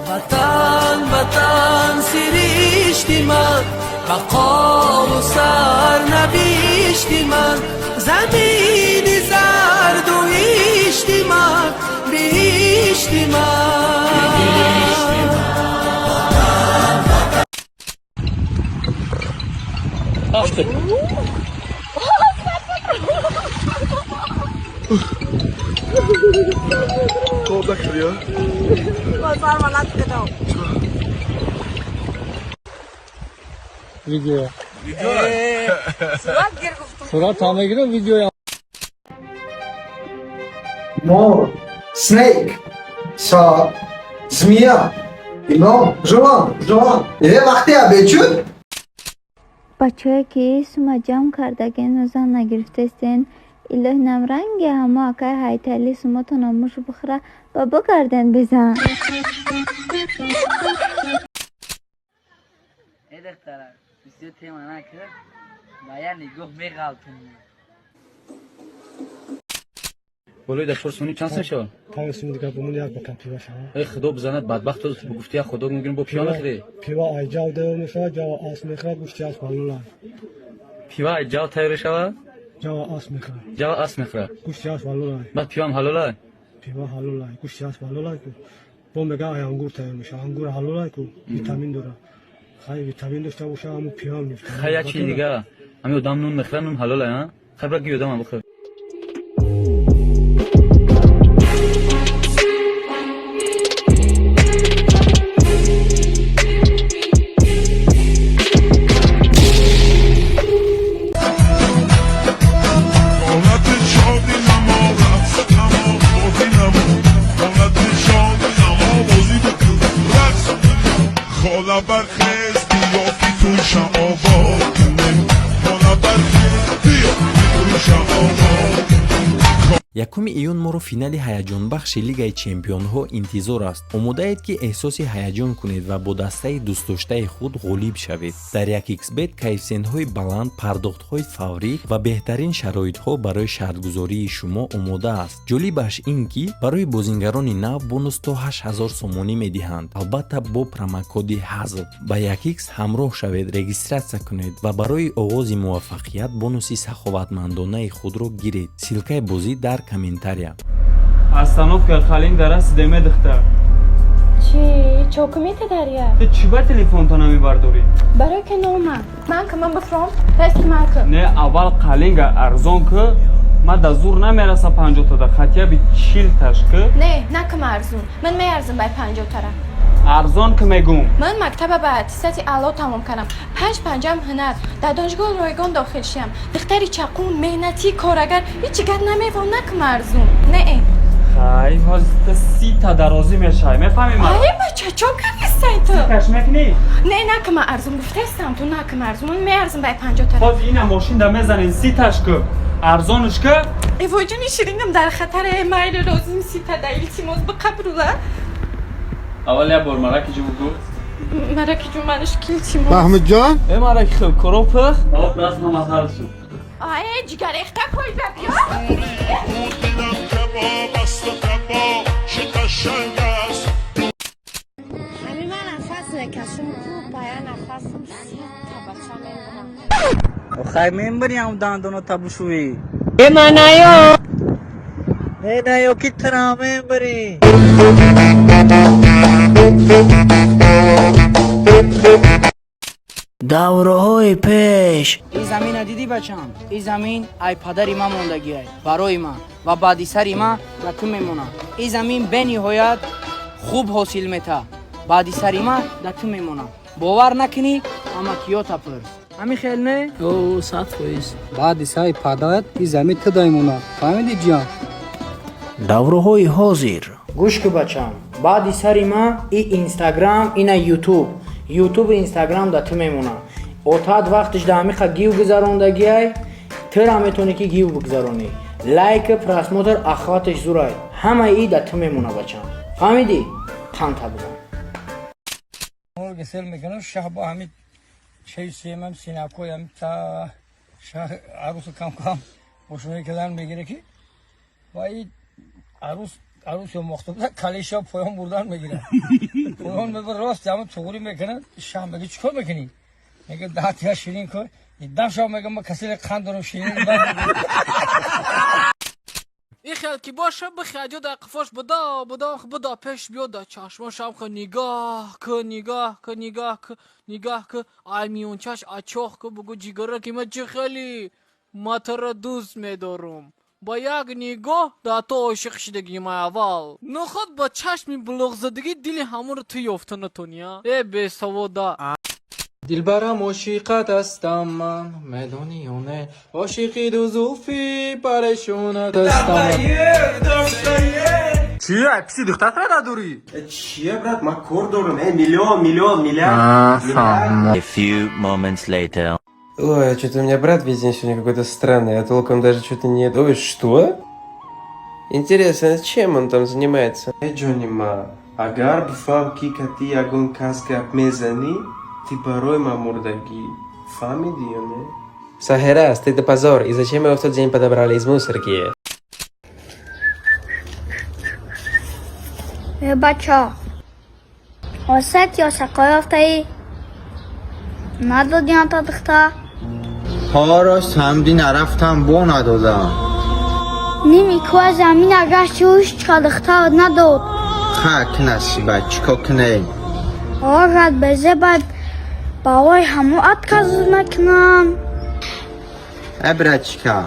Ватан, Ватан, сиришти ман, бақову сарнавишти ман, замини зарду ҳишти ман, биҳишти ман. Видео. Сурат ҳам мегирам, видео. Мор, snake, са, змея, илон, жылан, жылан. Вақте обед шуд. Бачаҳое, ки сума ҷамъ кардагену зан нагирифтаистен, илоҳи намранги ҳамо акай ҳайтали сумотона муш бихӯра ва бигарден безан. Э, духтара, бисёр тема накар, ба як нигоҳ меғалтум. Болои да 4 сомонӣ чанд сом мешавад? 5 сомон дигар бомон, як бакан пива шава. Эй, худо бизанад бадбахт, гуфти як худо мегирем, бо пиво мехӯрӣ. Пива ай ҷав тайёр мешавад, ҷава ас мехӯрад, гӯшти асп ҳалол. Пива ай ҷав тайёр шавад? Ҷава ас мехӯрад. Ҷава асп мехӯрад. Гӯшти асп ҳалол. Баъд пивам ҳалола? Пива ҳалол, гӯшти асп ҳалол ку. Бо мега ай ангур тайёр мешавад, ангур ҳалол ку, витамин дорад. Хай, витамин дошта боша, ҳамун пивам. Хай, як чизи дига, ҳами одам нун мехӯрад, нун ҳалола, а? Хай, бира, ги одамам бихӯр. ҳолати шодӣ намо, рақс намо, бозӣ намо, ҳолати шодӣ намо, бозӣ бикун, рақс. Хола, бархез, биё, ки тӯйша обод кунем. Хола, бархез, биё, ки тӯйша обод. 1 июн моро финали ҳаяҷонбахши Лигаи чемпионҳо интизор аст. Омодаед, ки эҳсоси ҳаяҷон кунед ва бо дастаи дӯстдоштаи худ ғолиб шавед? Дар 1xBet коэффисиентҳои баланд, пардохтҳои фаврӣ ва беҳтарин шароитҳо барои шартгузории шумо омода аст. Ҷолибаш ин ки барои бозингарони нав бонус то 8000 сомонӣ медиҳанд, албатта, бо промокоди ҳазл. Ба 1x ҳамроҳ шавед, регистрация кунед ва барои оғози муваффақият бонуси саховатмандонаи худро гиред. Ссылкаи бозӣ дар комментария. Остановка қалин дараст деме, духтар. Чӣ чокумита даря? Ту чӣ ба телефонто намебардорӣ? Барои ки нома ман ки ман бифром дасти ман ки. Не, аввал қалинга арзон ки, ман да зур намераса 50-тада, хотя бы 40-таш ки. Не, накам арзун, ман меарзам бай 50-тара. Арзон ки мегум. Ман мактаба ба аттестати аъло тамом кардам, панҷ панҷам ҳунар, дар донишгоҳ ройгон дохил шиям. Духтари чақун, меҳнатӣ, корагар, ҳичи гап намевон, накам арзун, не. Хай, ҳозир ту 30-та дарозӣ мешавӣ, мефаҳмӣ ман? Ай, бача, чо кардистай ту? Таш мекунӣ? Не, накама арзун, гуфтаистам ту, накам арзун, ман меарзам бай 50-тара. Ҳозир ина мошинда мезанем, 30-таш ки, арзонш ки. Э, вой, ҷони ширинам дар хатаре, майли, розим 30-та да, илтимос, биқабрула. Аввал як бор мараки ҷу бугӯ. Мараки ҷу, манаш ки, илтимос. Маҳмудҷон. Э, мараки, хуб коро пих об даст, ҳама ҳал шуд. Ай, ҷигарехта кой, ба биё. Дилам кабоб асту, кабоб чӣ қашанг аст. Ҳами ман нафас мекашам ку, ба я нафасам 30-та бача мембурам. Хай, мембари ҳам дандоно табушӯӣ. Э, манаё. Э, наё ки тра мембари. Давраҳои пеш. Ин замина дидӣ, бачам? Ин замин ай падари ман мондагиай барои ман ва баъди сари ман ба ту мемонад. Ин замин бениҳоят хуб ҳосил мета, баъди сари ман да ту мемонад. Бовар накунӣ, амакиёта пурс. Ҳамин хел не? О, 100%. Баъди сари падарат ин замин ту даймонад, фаҳмидӣ, ҷиён? Давраҳои ҳозир. Гӯш ку, бачам, баъди сари ман и Инстаграм, ина Ютуб, Ютубу Инстаграм да ту мемонад. Отаат вақтиш да ҳамиқа гив гузарондагиай, тура метавонӣ ки гив бигузаронӣ. Лайк, просмотр, охваташ зурай, ҳамаи и да ту мемонад, бачам, фаҳмидӣ? Қанта бизан. Гесел мекунам шаҳ бо ҳамин чай семам синакои ҳамин та шаҳ арӯсу кам кам бошони кардан мегире, ки ва и арӯс. Арӯсё мохта буда, калиша поён бурдан мегирад, поён мебар, рост ҳама туғри мекунад. Шаҳ мега: «Чикор мекунӣ?» Мега: «10 тия ширин кун дам». Шав мега: «Ма касели қанд дорам, ширин». И хел ки боша, бихе ҷо дар қифош буда буда буда, пеш биё, да чашмошам ки нигоҳ ки, нигоҳ ки, нигоҳ ки, нигоҳ ки, ай миёнчаш ачоҳ ки, бугу: «Ҷигара ки ма чӣ хели ма туро дӯст медорам». Ба як нигоҳ да ту ошиқ шидагим аввал. Ноход ба чашми булуғзадагӣ дили ҳамонро ту ёфта натонӣ, а э бесавода. Дилбарам, ошиқат ҳастам ман, медонӣ ё не? Ошиқи ду зулфи парешонат ҳастам. Чия, писи духтартра надорӣ? Чия, брат, ман кор дорам. Э, миллион, миллион, миллиард. A few moments later. Ой, что-то у меня брат весь день сегодня какой-то странный, я толком даже что-то не... Ой, что? Интересно, чем он там занимается? Эй, ҷони ма, агар бифаҳм ки кати ягон кас гап мезанӣ, ты барои ма мурдагӣ. Фаҳмидӣ ё не? Сахера, стыд и позор. И зачем его в тот день подобрали из мусорки? Э, бача, осет ё сақо ёфтаӣ? Надодӣ ата духта? Ҳоро самди нарафтам, бо надодам. Ними кӯа замина гашти, ҳучка духтарат надод. Хак насиба, чико кунем? Орад безебад, барои ҳамо отказ мекунам. Э, братчика,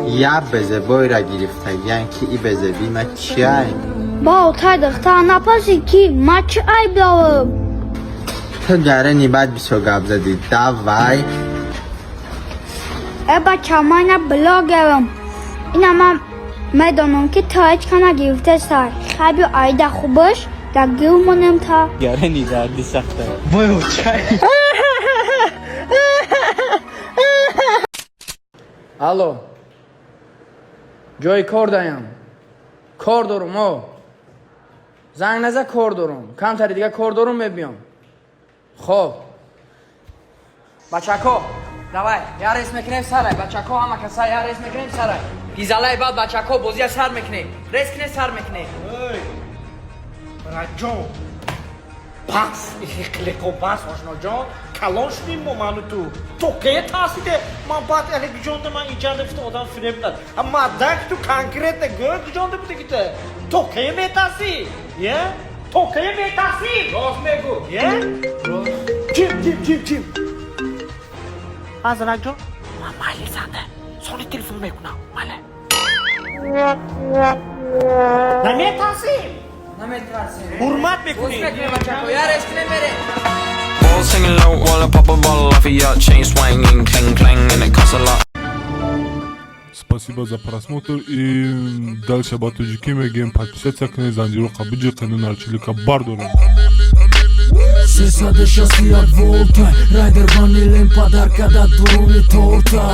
я безебойра гирифтагиян, ки и безеби ма чиай? Ба отай духтар напарсид, ки ма чӣ айб дорам? Ту гарани бад бисёр гап задӣ, давай. Э, бача, ман ина блогерам, ина ман медонам, ки ту ҳеҷ ка нагирифтеса. Хай, биё, айда хубаш дар гир монем та. Гарани дарди сахта. Вой, очай. Алло, ҷои кор даям, кор дорум, о, занг наза, кор дорум, камтари дига кор дорум, мебиём. Хоб, бачако, давай я рейс мекунем сарай. Бачако, ҳама каса я рейс мекунем сарай. Гизалаи баъд, бачако, бозия сар мекунем, рейс кунем, сар мекунем. Братҷон, бас, ихиқлиқо, бас, ошноҷон, калон шудем мо, ману ту. То кае таъсиде ман баъд але гиҷонда ман иҷанда фита одам фиреб над. Мадак ту конкретно гӯ, гиҷонда будагита. То кае метарсӣ? Е? То кае метарсӣ? Рост мегӯ. Е? Чим, чим, чим, чим. Азракҷон, ман майли занда. Сони телефон мекунам. Мале. Наметарсӣ? Наметарсем. Ҳурмат мекунӣ. Бозӣ мекунем, бачако, я рейс кунем, мерем. Balls singing low while I pop a bottle off of your chain swinging, clang clang, and it costs a lot. Спасибо за просмотр и дальше ба тоҷикӣ мегӯем: подписаться кунед, занҷироқа биҷиқену нарчилика бардорем. 361 волта, райдер ванилем, подарка да дуруни торта.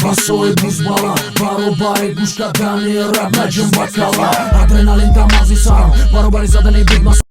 Басои бузбала, баробари гӯш кардани рап, наҷум бакала. Адреналин дар мағзи сарам, баробари задани бит.